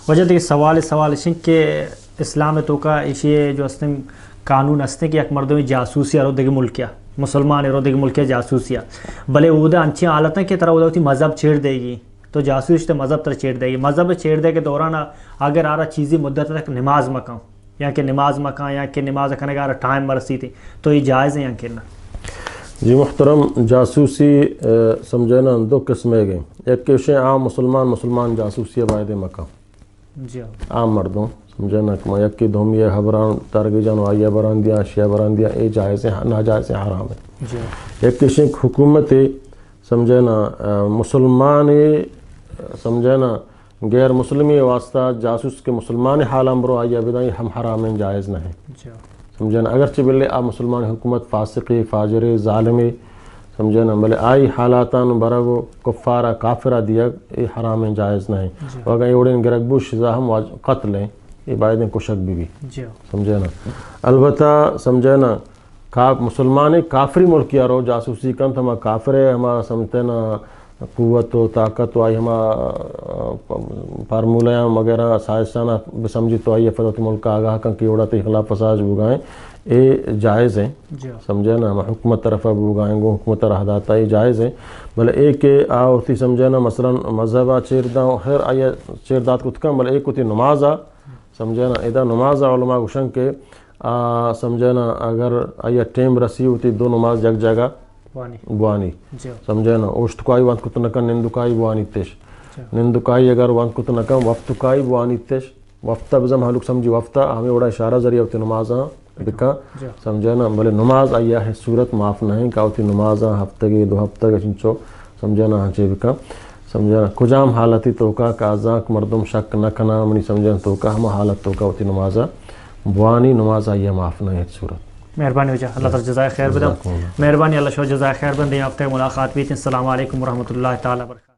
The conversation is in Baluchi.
واجہ دگہ سوال، سوال اش انت کہ اسلام ءِ توکا ایشی جو استیں قانون استیں کہ یک مردمے جاسوسی ءَ رو دگہ ملکے ءَ، مسلمان ءَ رو دگہ ملکے ءَ جاسوسی ءَ، بلے اودا انچیں حالت انت کہ ترا اودا وتی مذہب چھیڑ دیگی، تو جاسوس تے مذہب ترا چھیڑ دیگی۔ مذہب چھیڑ دے کے دوران اگر آرا چیزی مدت تک نماز مکن، یا کہ نماز مکن، یا کہ نماز کنگا آرا ٹائم مرسیتی، تو یہ جائز ہے یا کہ نہ؟ جی محترم، جاسوسی، اه، سمجھے نا، دو قسمے گئے۔ یک کہ عام مسلمان، مسلمان جاسوسی باید مکن۔ جی۔ عام مردم، سمجھے نا، کہ ما یکی دومی ءِ حبران تارگی جان و آئی حبران دیا، شی حبران دیا، اے جائز ہے، ناجائز ہے، حرام ہے۔ جی۔ یک کشیں حکومت ہے، سمجھے نا، اه، مسلمان ہے، سمجھے نا، غیر مسلمی واسطہ جاسوس کے مسلمان حالان برو آئی بدائیں ہم حرام ہیں، جائز نہیں۔ جی۔ سمجھے نا، اگرچہ بلے آ مسلمان حکومت فاسقے، فاجرے، ظالمے، سمجھے نا، بلے آئی حالاتان برگ و کفارا، کافرا دیگ، اے حرام ہیں، جائز نہیں۔ جی۔ و اگاں اے وڑیں گرگ بوش سزا ہم واج-، قتل ہیں، اے باید ہیں کشگ بھی بھی۔ جی۔ سمجھے نا۔ البتہ سمجھے نا، کا-، مسلمان کافری ملکی رو جاسوسی کنت، ہما کافر ہے، ہما سمجھتے نا، قوت و طاقت و آئی ہما، اه، فارمولیاں وغیرہ سائنسدان بسمجھی تو آئی فدت ملک آگاہ کن کہ اوڑا تے خلاف فساد بوگائیں، اے جائز ہیں۔ جی۔ سمجھے نا، ہما حکومت طرف بوگائیں، گو حکومت رہ داتا، اے جائز ہیں۔ بلے اے کہ آ ہوتی سمجھے نا، مثلاً مذہب آ چیر داں، خیر آئی چیر دات کت کن، بلے اے کتی نماز آ، سمجھے نا، ادا نماز آ علماء گوشن کہ آ، سمجھے نا، اگر آئی ٹیم رسی ہوتی دو نماز یک جگہ بوانی۔ بوانی۔ جی۔ سمجھے نا، اوشتکائی وانت کت نکن، نندکائی بوانی تش۔ جی۔ نندکائی اگر وانت کت نکن، وفتکائی بوانی تش۔ وفتا بزم ہلوک سمجھی وفتا، ہمیں وڑا اشارہ ذریعہ ہوتی نمازاں بکن۔ جی۔ سمجھے نا، بلے نماز آئی ہے صورت معاف نہیں، کہ ہوتی نمازاں ہفتگی، دو ہفتگ چنچو سمجھے نا، ہنچے بکن۔ سمجھے نا، کجام حالتی توکا کہ آزانک مردم شک نہ کنا، منی سمجھے نا توکا ہما حالت توکا وتی نمازا بوانی، نماز آئی معاف نہ ہیچ صورت۔ مہربانی واجہ، اللہ تعالی جزائے خیر بدن۔ جزاکم اللہ۔ مہربانی، اللہ شو جزائے خیر بدن، دیم ہفتہ ملاقات بیت۔ السلام علیکم ورحمۃ اللہ تعالی وبرکاتہ۔